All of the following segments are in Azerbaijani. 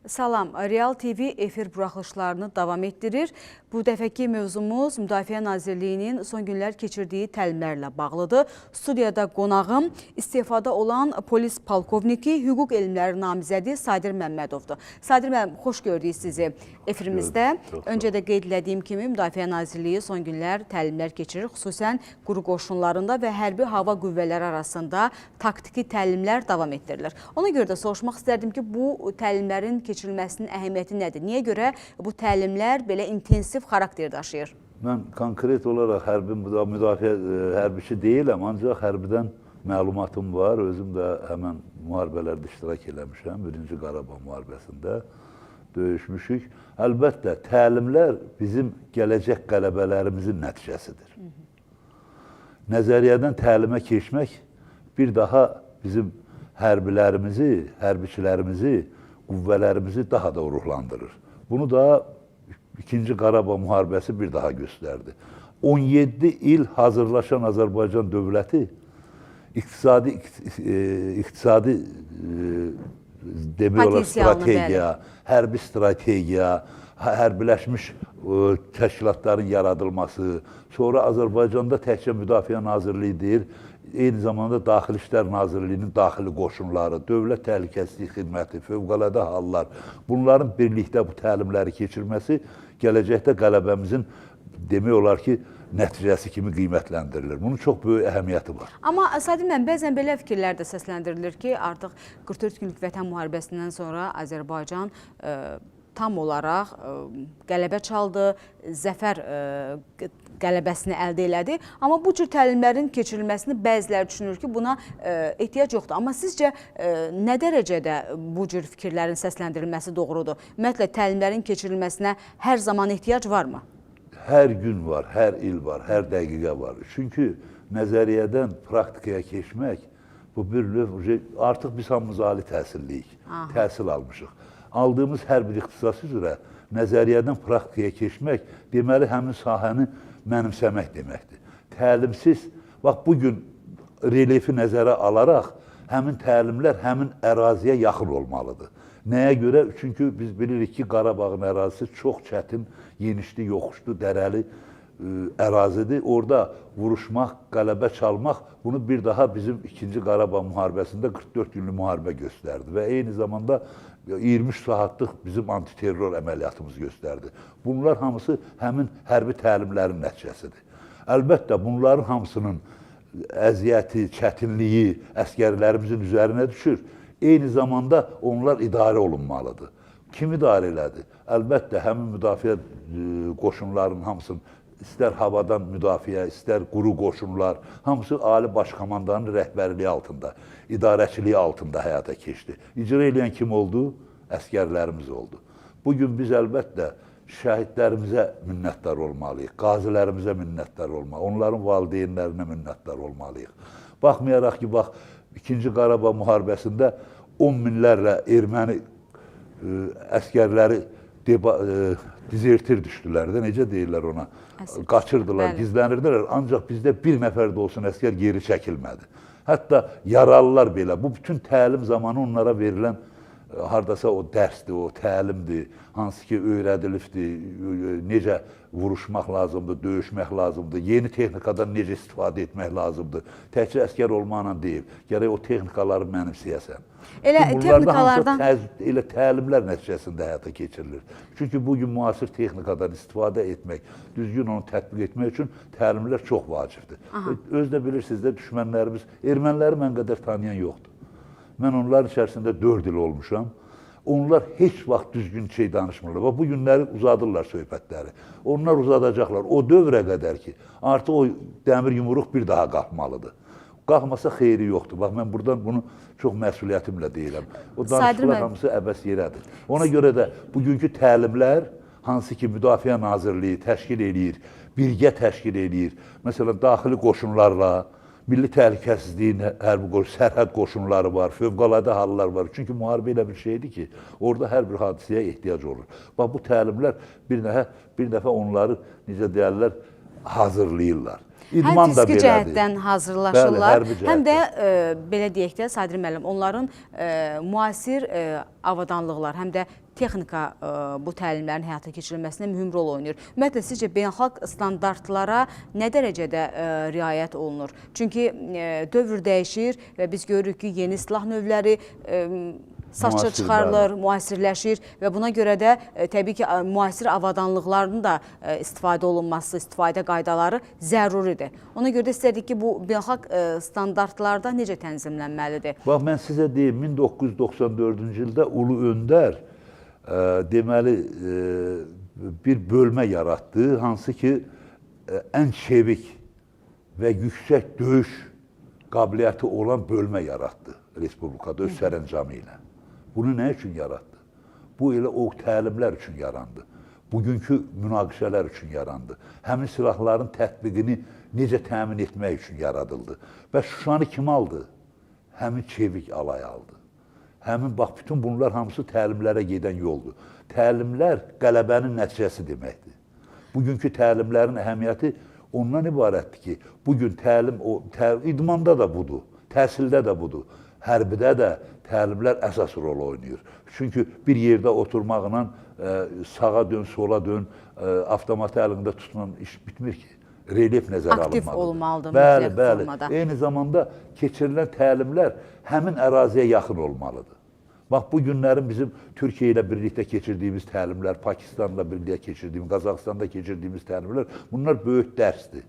Salam, Real TV efir buraxılışlarını davam etdirir. Bu dəfəki mövzumuz Müdafiə Nazirliyinin son günlər keçirdiyi təlimlərlə bağlıdır. Studiyada qonağım istefada olan polis polkovniki, hüquq elmləri namizədi Sadir Məmmədovdur. Sadir müəllim, xoş gördük sizi efirimizdə. Öncə də qeyd elədiyim kimi Müdafiə Nazirliyi son günlər təlimlər keçirir, xüsusən quru qoşunlarında və hərbi hava qüvvələri arasında taktiki təlimlər davam etdirilir. Ona görə də soruşmaq istərdim ki, bu təlimlərin keçirilməsinin əhəmiyyəti nədir? Niyə görə bu təlimlər belə intensiv xarakter daşıyır? Mən konkret olaraq hərbi müdafiə hərbiçi deyiləm, ancaq hərbidən məlumatım var. Özüm də həmən müharibələrdə iştirak eləmişəm. Birinci Qarabağ müharibəsində döyüşmüşük. Əlbəttə, təlimlər bizim gələcək qələbələrimizin nəticəsidir. Nəzəriyyədən təlimə keçmək bir daha bizim hərbilərimizi, hərbiçilərimizi, qüvvələrimizi daha da ruhlandırır. Bunu da İkinci Qarabağ müharibəsi bir daha göstərdi. 17 il hazırlaşan Azərbaycan dövləti iqtisadi demək olar strategiya, hərbi strategiya, hərbiləşmiş təşkilatların yaradılması, sonra Azərbaycanda təkcə Müdafiə Nazirliyi deyil, eyni zamanda Daxili İşlər Nazirliyinin daxili qoşunları, Dövlət Təhlükəsizlik Xidməti, fövqəladə hallar, bunların birlikdə bu təlimləri keçirməsi gələcəkdə qələbəmizin demək olar ki, nəticəsi kimi qiymətləndirilir. Bunun çox böyük əhəmiyyəti var. Amma Sadir müəllim, bəzən belə fikirlər də səsləndirilir ki, artıq 44 günlük Vətən müharibəsindən sonra Azərbaycan tam olaraq qələbə çaldı, zəfər qələbəsini əldə elədi. Amma bu cür təlimlərin keçirilməsini bəziləri düşünür ki, buna ehtiyac yoxdur. Amma sizcə nə dərəcədə bu cür fikirlərin səsləndirilməsi doğrudur? Ümumiyyətlə, təlimlərin keçirilməsinə hər zaman ehtiyac varmı? Hər gün var, hər il var, hər dəqiqə var. Çünki nəzəriyyədən praktikaya keçmək, bu bir növ, artıq biz hamımız ali təhsilliyik, təhsil almışıq. Aldığımız hər bir ixtisas üzrə nəzəriyyədən praktikaya keçmək, deməli, həmin sahəni mənimsəmək deməkdir. Təlimsiz, bax, bugün relyefi nəzərə alaraq həmin təlimlər həmin əraziyə yaxın olmalıdır. Nəyə görə? Çünki biz bilirik ki, Qarabağın ərazisi çox çətin, yenişli, yoxuşlu, dərəli ərazidir. Orada vuruşmaq, qələbə çalmaq, bunu bir daha bizim 2-ci Qarabağ müharibəsində 44 günlük müharibə göstərdi və eyni zamanda 23 saatlıq bizim antiterror əməliyyatımız göstərdi. Bunlar hamısı həmin hərbi təlimlərin nəticəsidir. Əlbəttə, bunların hamısının əziyyəti, çətinliyi əskərlərimizin üzərinə düşür. Eyni zamanda onlar idarə olunmalıdır. Kim idarə elədi? Əlbəttə, həmin müdafiə qoşunlarının hamısının, istər havadan müdafiə, istər quru qoşunlar, hamısı Ali Başkomandanın rəhbərliyi altında, idarəçiliyi altında həyata keçdi. İcra eləyən kim oldu? Əskərlərimiz oldu. Bugün biz əlbəttə şəhidlərimizə minnətdar olmalıyıq, qazilərimizə minnətdar olmalıyıq, onların valideynlərinə minnətdar olmalıyıq. Baxmayaraq ki, bax, İkinci Qarabağ müharibəsində 10 minlərlə erməni əskərləri dizertir düşdülər də, necə deyirlər ona? Qaçırdılar, gizlənirdilər, ancaq bizdə bir nəfər də olsun əskər geri çəkilmədi. Hətta yaralılar belə, bu bütün təlim zamanı onlara verilən hardasa o dərsdir, o təlimdir, hansı ki öyrədilibdir, necə vuruşmaq lazımdır, döyüşmək lazımdır, yeni texnikadan necə istifadə etmək lazımdır. Təkcə əskər olmaqla deyil, gərək o texnikaları mənimsəyəsən. Elə texnikalardan... Elə təlimlər nəticəsində həyata keçirilir. Çünki bugün müasir texnikadan istifadə etmək, düzgün onu tətbiq etmək üçün təlimlər çox vacibdir. Özü də bilirsiniz də, düşmənlərimiz, erməniləri mən qədər tanıyan yoxdur. Mən onların içərisində 4 il olmuşam. Onlar heç vaxt düzgün şey danışmırlar. Bax, bu günləri uzadırlar söhbətləri. Onlar uzadacaqlar. O dövrə qədər ki, artıq o dəmir yumruq bir daha qalxmalıdır. Qalxmasa xeyri yoxdur. Bax, mən buradan bunu çox məsuliyyətimlə deyirəm. O danışıqlar hamısı əbəs yerədir. Ona görə də bugünkü təlimlər, hansı ki Müdafiə Nazirliyi təşkil eləyir, birgə təşkil eləyir. Məsələn, daxili qoşunlarla, Milli Təhlükəsizliyin hərbi qoşun, sərhəd qoşunları var, fövqəladə hallar var. Çünki müharibə elə bir şeydir ki, orada hər bir hadisəyə ehtiyac olur. Bax, bu təlimlər bir dəfə onları, necə deyərlər, hazırlayırlar. İdman həm fiziki cəhətdən hazırlaşırlar, bəli, həm də belə deyək də, Sadir müəllim, onların müasir avadanlıqlar, həm də texnika bu təlimlərin həyata keçirilməsində mühüm rol oynayır. Ümumiyyətlə, sizcə beynəlxalq standartlara nə dərəcədə riayət olunur? Çünki dövr dəyişir və biz görürük ki, yeni silah növləri satışa çıxarılır, müasirləşir və buna görə də təbii ki, müasir avadanlıqlarının da istifadə olunması, istifadə qaydaları zəruridir. Ona görə də istərdik ki, bu beynəlxalq standartlarda necə tənzimlənməlidir? Bax, mən sizə deyim, 1994-cü ildə Ulu Öndər deməli bir bölmə yaratdı, hansı ki, ən çevik və yüksək döyüş qabiliyyəti olan bölmə yaratdı Respublikada öz sərəncamı ilə. Bunu nə üçün yaratdı? Bu elə o təlimlər üçün yarandı. Bugünkü münaqişələr üçün yarandı. Həmin silahların tətbiqini necə təmin etmək üçün yaradıldı. Və Şuşanı kim aldı? Həmin çevik alay aldı. Həmin, bax, bütün bunlar hamısı təlimlərə gedən yoldur. Təlimlər qələbənin nəticəsi deməkdir. Bugünkü təlimlərin əhəmiyyəti ondan ibarətdir ki, bugün təlim, idmanda da budur, təhsildə də budur, hərbidə də təlimlər əsas rol oynayır. Çünki bir yerdə oturmaqla sağa dön, sola dön, avtomatı əlində tutulan iş bitmir ki. Relyef nəzərə alınmalıdır. Aktiv olmalıdır. Bəli, bəli. Eyni zamanda keçirilən təlimlər həmin əraziyə yaxın olmalıdır. Bax, bu günlərin bizim Türkiyə ilə birlikdə keçirdiyimiz təlimlər, Pakistanla birlikdə keçirdiyimiz, Qazaxıstanda keçirdiyimiz təlimlər, bunlar böyük dərsdir.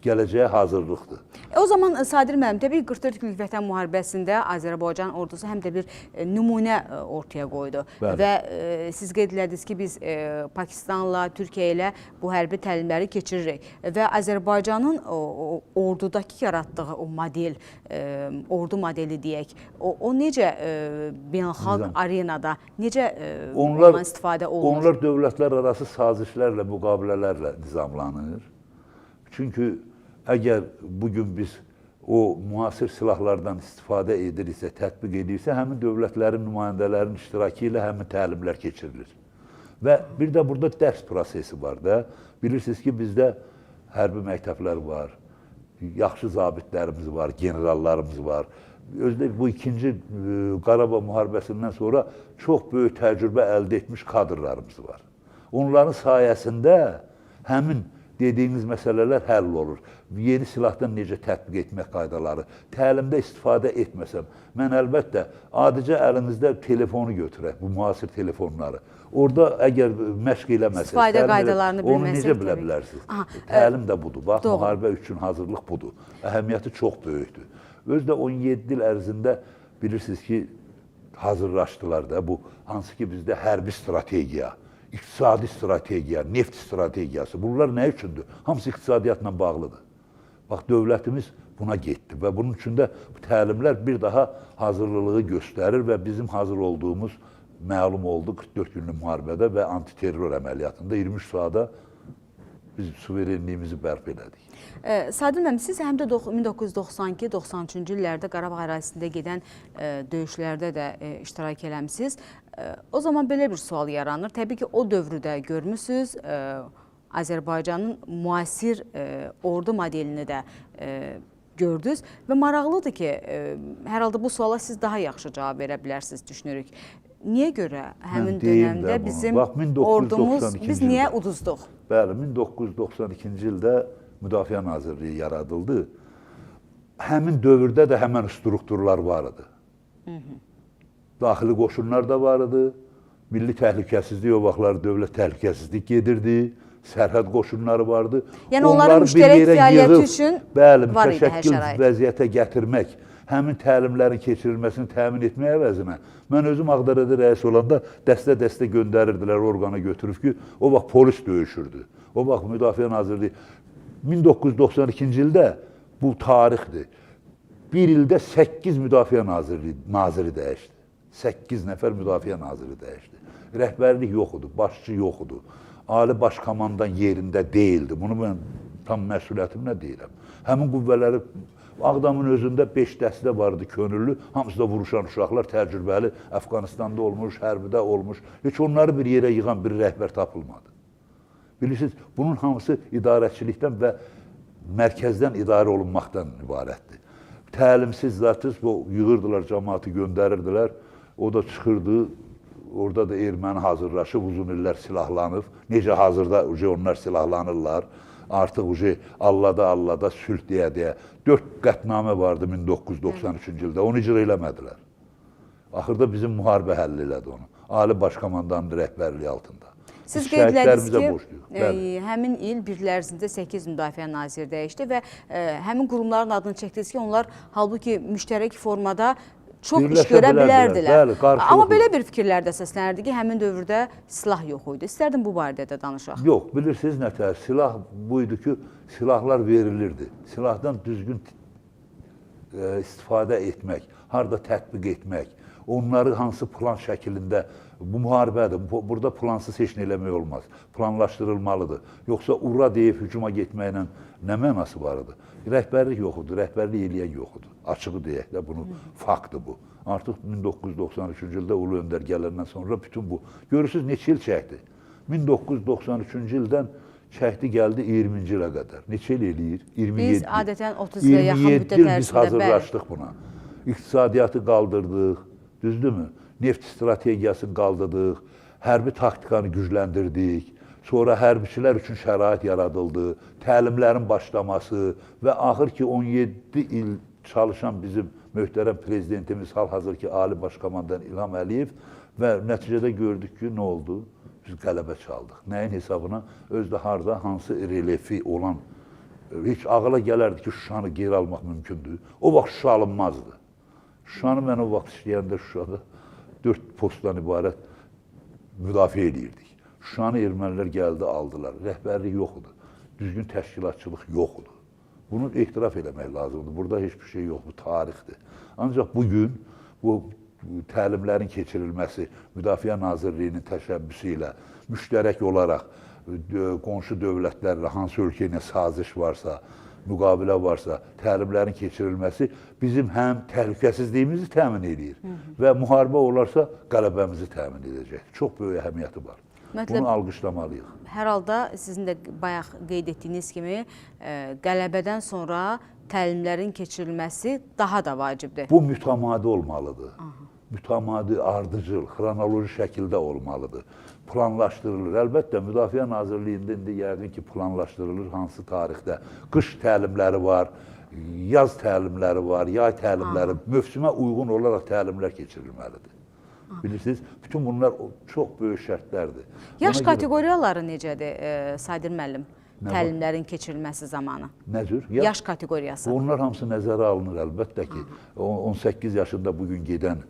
Gələcəyə hazırlıqdır. O zaman Sadir müəllim, təbii 44 günlük Vətən müharibəsində Azərbaycan ordusu həm də bir nümunə ortaya qoydu. Bəli. Və siz qeyd elədiniz ki, biz Pakistanla, Türkiyə ilə bu hərbi təlimləri keçiririk. Və Azərbaycanın ordudakı yaratdığı o model, ordu modeli deyək, o necə beynəlxalq arenada, necə ondan istifadə olunur? Onlar dövlətlər arası sazişlərlə, müqavilələrlə nizamlanır. Çünki əgər bugün biz o müasir silahlardan istifadə ediriksə, tətbiq ediriksə, həmin dövlətlərin nümayəndələrinin iştirakı ilə həmin təlimlər keçirilir. Və bir də burada dərs prosesi var da. Bilirsiniz ki, bizdə hərbi məktəblər var, yaxşı zabitlərimiz var, generallarımız var. Özdə bu ikinci Qarabağ müharibəsindən sonra çox böyük təcrübə əldə etmiş kadrlarımız var. Onların sayəsində həmin dediyiniz məsələlər həll olur. Yeni silahdan necə tətbiq etmək qaydaları, təlimdə istifadə etməsəm, mən əlbəttə adicə əlinizdə telefonu götürək, bu müasir telefonları. Orada əgər məşq eləməsəniz, istifadə qaydalarını onu necə bilə bilərsiniz? Təlim də budur. Bax, müharibə üçün hazırlıq budur. Əhəmiyyəti çox böyükdür. Özü də 17 il ərzində bilirsiniz ki, hazırlaşdılar da bu, hansı ki bizdə hərbi strategiya, iqtisadi strategiya, neft strategiyası, bunlar nə üçündür? Hamısı iqtisadiyyatla bağlıdır. Bax, dövlətimiz buna getdi və bunun üçün də bu təlimlər bir daha hazırlılığı göstərir və bizim hazır olduğumuz məlum oldu 44 günlük müharibədə və antiterror əməliyyatında 23 saata biz suverenliyimizi bərpa elədik. Sadir müəllim, siz həm də 1992-93-cü illərdə Qarabağ ərazisində gedən döyüşlərdə də iştirak eləmisiniz. O zaman belə bir sual yaranır. Təbii ki, o dövrü də görmüsünüz. Azərbaycanın müasir ordu modelini də gördünüz. Və maraqlıdır ki, hər halda bu suala siz daha yaxşı cavab verə bilərsiniz, düşünürük. Niyə görə həmin dönəmdə bizim ordumuz, biz niyə uduzduq? Bəli, 1992-ci ildə Müdafiə Nazirliyi yaradıldı. Həmin dövrdə də həmən strukturlar var idi. Daxili qoşunlar da var idi. Milli təhlükəsizlik o vaxtlar dövlət təhlükəsizlik gedirdi. Sərhəd qoşunları vardı. Yəni onların müştərək fəaliyyəti üçün bəli, var idi hər mütəşəkkil şərait. Vəziyyətə gətirmək, həmin təlimlərin keçirilməsini təmin etmək əvəzinə, mən özüm Ağdərədə rəis olanda dəstə-dəstə göndərirdilər orqana götürüb ki, o vaxt polis döyüşürdü. O vaxt Müdafiə Nazirliyi 1992-ci ildə bu tarixdir. Bir ildə 8 Müdafiə Naziri dəyişdi. 8 nəfər Müdafiə Naziri dəyişdi. Rəhbərlik yox idi, başçı yox idi. Ali baş komandan yerində deyildi. Bunu mən tam məsuliyyətimlə deyirəm. Həmin qüvvələri Ağdamın özündə 5 dəstə vardı könüllü, hamısı da vuruşan uşaqlar, təcrübəli, Əfqanistanda olmuş, hərbidə olmuş. Heç onları bir yerə yığan bir rəhbər tapılmadı. Bilirsiniz, bunun hamısı idarəçilikdən və mərkəzdən idarə olunmaqdan ibarətdir. Təlimsiz zaten bu yığırdılar, cəmaatı göndərirdilər. O da çıxırdı, Orada da erməni hazırlaşıb, uzun illər silahlanıb. Necə hazırda onlar silahlanırlar. Artıq allada sülh deyə-deyə. 4 qətnamə vardı 1993-cü ildə. Onu icra eləmədilər. Axırda bizim müharibə həll elədi onu. Ali Başkomandanın rəhbərliyi altında. Siz qeyd elədiniz ki, həmin il bir il ərzində 8 müdafiə naziri dəyişdi və həmin qurumların adını çəkdiniz ki, onlar halbuki müştərək formada çox iş görə bilərdilər. Bəli, amma belə bir fikirlər də səslənirdi ki, həmin dövrdə silah yox idi. İstərdim bu barədə də danışaq. Yox, bilirsiniz nətər, silah buydu ki, silahlar verilirdi. Silahdan düzgün istifadə etmək, harada tətbiq etmək, onları hansı plan şəklində, bu müharibədir, burada plansız heç nə eləmək olmaz, planlaşdırılmalıdır. Yoxsa ura deyib hücuma getməklə nə mənası var idi? Rəhbərlik yox idi, rəhbərlik eləyən yox idi. Açığı deyək də, bunu faktdır bu. Artıq 1993-cü ildə Ulu Öndər gələndən sonra bütün bu, görürsünüz neçə il çəkdi? 1993-cü ildən çəkdi, gəldi 20-ci ilə qədər. Neçə il eləyir? 27 Biz adətən 30 ilə yaxın müddət ərzində, il biz hazırlaşdıq buna. İqtisadiyyatı qaldırdıq, düzdürmü? Neft strategiyasını qaldırdıq, hərbi taktikanı gücləndirdik, sonra hərbiçilər üçün şərait yaradıldı, təlimlərin başlaması və axır ki 17 il çalışan bizim möhtərəm prezidentimiz hal-hazır ki Ali Başkomandan İlham Əliyev və nəticədə gördük ki, nə oldu? Biz qələbə çaldıq. Nəyin hesabına? Özdə harda, hansı relyefi olan, heç ağıla gələrdi ki, Şuşanı geri almaq mümkündür. O vaxt Şuşa alınmazdı. Şuşanı mən o vaxt işləyəndə Şuşada 4 postdan ibarət müdafiə edirdik. Şuşanı ermənilər gəldi, aldılar. Rəhbərlik yox idi. Düzgün təşkilatçılıq yox idi. Bunu etiraf eləmək lazımdır. Burada heç bir şey yox, bu tarixdir. Ancaq bugün bu təlimlərin keçirilməsi Müdafiə Nazirliyinin təşəbbüsü ilə müştərək olaraq qonşu dövlətlərlə, hansı ölkə ilə saziş varsa, müqavilə varsa, təlimlərin keçirilməsi bizim həm təhlükəsizliyimizi təmin edir və müharibə olarsa qələbəmizi təmin edəcək. Çox böyük əhəmiyyəti var. Bunu alqışlamalıyıq. Hər halda sizin də bayaq qeyd etdiyiniz kimi qələbədən sonra təlimlərin keçirilməsi daha da vacibdir. Bu mütəmadi olmalıdır. Aha. Mütəmadi, ardıcıl, xronoloji şəkildə olmalıdır. Planlaşdırılır. Əlbəttə, Müdafiə Nazirliyində indi yəqin ki, planlaşdırılır hansı tarixdə. Qış təlimləri var, yaz təlimləri var, yay təlimləri, mövsümə uyğun olaraq təlimlər keçirilməlidir. Bilirsiniz, bütün bunlar çox böyük şərtlərdir. Yaş kateqoriyaları necədir, Sadir müəllim? Təlimlərin keçirilməsi zamanı. Nə cür? Yaş kateqoriyası. Onlar hamısı nəzərə alınır əlbəttə ki. 18 yaşında bugün gedən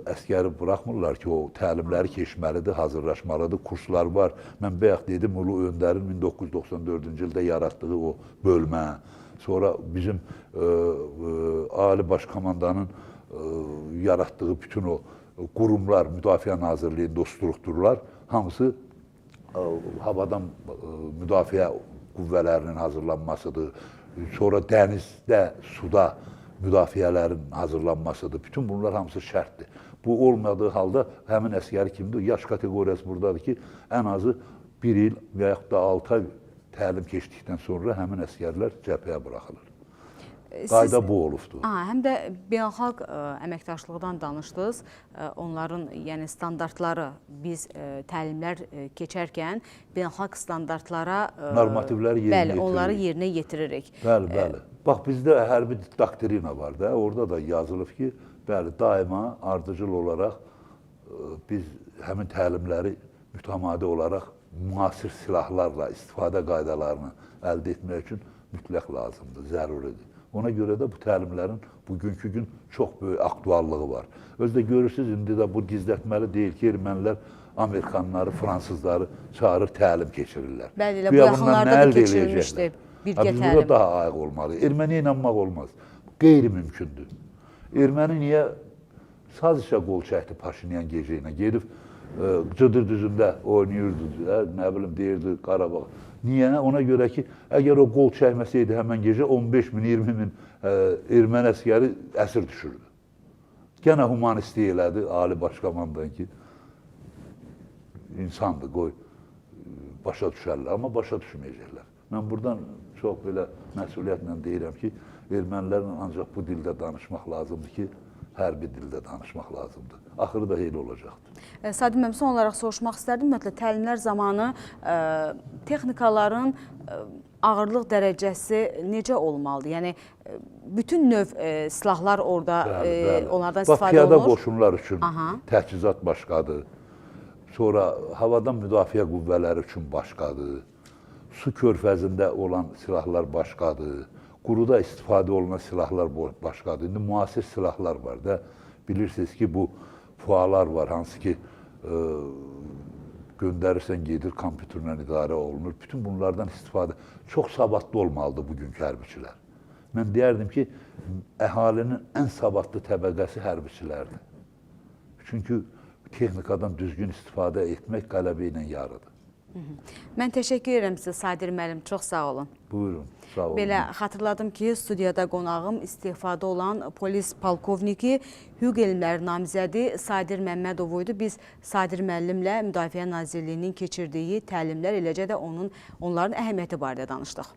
əskəri buraxmırlar ki, o təlimləri keçməlidir, hazırlaşmalıdır, kurslar var. Mən bayaq dedim, Ulu Öndərin 1994-cü ildə yaratdığı o bölmə, sonra bizim Ali Başkomandanın yaratdığı bütün o qurumlar, Müdafiə Nazirliyində o strukturlar, hamısı havadan müdafiə qüvvələrinin hazırlanmasıdır. Sonra dənizdə, suda müdafiələrin hazırlanmasıdır. Bütün bunlar hamısı şərtdir. Bu olmadığı halda həmin əskəri kimdir? Yaş kateqoriyası buradadır ki, ən azı bir il və yaxud da 6 ay təlim keçdikdən sonra həmin əskərlər cəbhəyə buraxılır. Qayda bu olubdur. Həm də beynəlxalq əməkdaşlıqdan danışdınız. Onların yəni standartları biz təlimlər keçərkən beynəlxalq standartlara normativləri yerinə yetiririk. Bəli, onları yerinə yetiririk. Bəli, bəli. Bax bizdə hərbi doktrina var da, orada da yazılıb ki, bəli, daima ardıcıl olaraq biz həmin təlimləri mütəmadi olaraq müasir silahlarla istifadə qaydalarını əldə etmək üçün mütləq lazımdır, zəruridir. Ona görə də bu təlimlərin bugünkü gün çox böyük aktuallığı var. Özü də görürsünüz, indi də bu gizlətməli deyil ki, ermənilər Amerikanları, Fransızları çağırır, təlim keçirirlər. Bəli, elə bu yaxınlarda da keçirilmişdi birgə təlim. Biz burada daha ayıq olmalıyıq. Erməniyə inanmaq olmaz. Qeyri-mümkündür. Erməni niyə sazişə qol çəkdi Paşinyan gecə ilə? Gedib Cıdır düzündə oynayırdı, nə bilim deyirdi Qarabağ. Niyə? Ona görə ki, əgər o qol çəkməsəydi həmən gecə 15 min, 20 min erməni əskəri əsir düşürdü. Gənə humanistlik elədi Ali Başkomandan ki, insandır, qoy başa düşərlər, amma başa düşməyəcəklər. Mən buradan çox belə məsuliyyətlə deyirəm ki, ermənilərlə ancaq bu dildə danışmaq lazımdır ki, Hərbi dildə danışmaq lazımdır. Axırı da elə olacaqdır. Sadiq müəllim, son olaraq soruşmaq istərdim. Ümumiyyətlə təlimlər zamanı texnikaların ağırlıq dərəcəsi necə olmalıdır? Yəni bütün növ silahlar orada Bəli, bəli. onlardan Bax, istifadə piyada olunur. qoşunlar üçün təchizat başqadır. Sonra havadan müdafiə qüvvələri üçün başqadır. Su körfəzində olan silahlar başqadır. Quruda istifadə olunan silahlar başqadır. İndi müasir silahlar var da. Bilirsiniz ki, bu fualar var, hansı ki göndərirsən gedir, kompüterlə idarə olunur. Bütün bunlardan istifadə çox savadlı olmalıdır bugünkü hərbiçilər. Mən deyərdim ki, əhalinin ən savadlı təbəqəsi hərbiçilərdir. Çünki texnikadan düzgün istifadə etmək qələbə ilə yarıdır. Mən təşəkkür edirəm sizə Sadir müəllim, çox sağ olun. Buyurun, sağ olun. Belə xatırladım ki, studiyada qonağım istefada olan polis polkovniki, hüquq elmləri namizədi Sadir Məmmədov idi. Biz Sadir müəllimlə Müdafiə Nazirliyinin keçirdiyi təlimlər, eləcə də onların əhəmiyyəti barədə danışdıq.